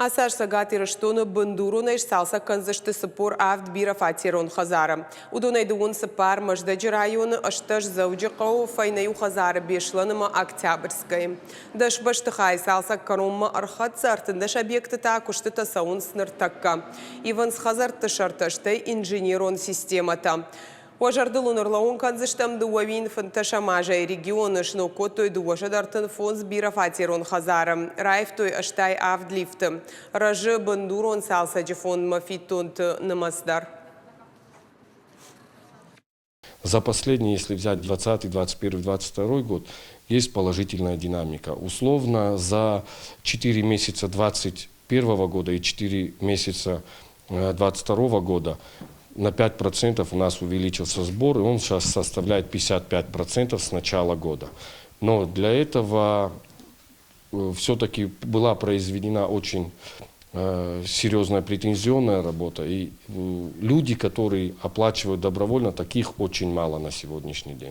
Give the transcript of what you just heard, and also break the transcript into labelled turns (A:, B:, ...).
A: Ацы аз Цӕгат Ирыстоны бындуронӕй сцалцӕг кӕндзысты 47 бирӕфатерон хӕдзары. Уыдонӕй дыууын цыппар Мӕздӕджы районы, 18 Дзӕуджыхъӕуы, фӕйнӕ иу хӕдзары Беслӕны ӕмӕ Октябрьскӕйы. 10 бӕстыхайы цалцӕг кӕронмӕ ӕрхӕццӕ, 13 объекты та куыстытӕ цӕуынц ныртӕккӕ. Ивынц хӕдзӕртты сӕртӕ, стӕй инженерон системӕтӕ. Уӕ зӕрдыл уын ӕрлӕууын кӕндзыстӕм, 2015 азӕй регионы сног кодтой 235 бирӕфатерон хӕдзары, раивтой 87 лифты. Рӕзы бындурон цалцӕджы фондмӕ фиддонты нымӕц дӕр.
B: За последний, если взять 20, 21, 22 год, есть положительная динамика. Условно за 4 месяца 2021 года и 4 месяца 2022 года на 5% у нас увеличился сбор, и он сейчас составляет 55% с начала года. Но для этого все-таки была произведена очень серьезная претензионная работа. И люди, которые оплачивают добровольно, таких очень мало на сегодняшний день.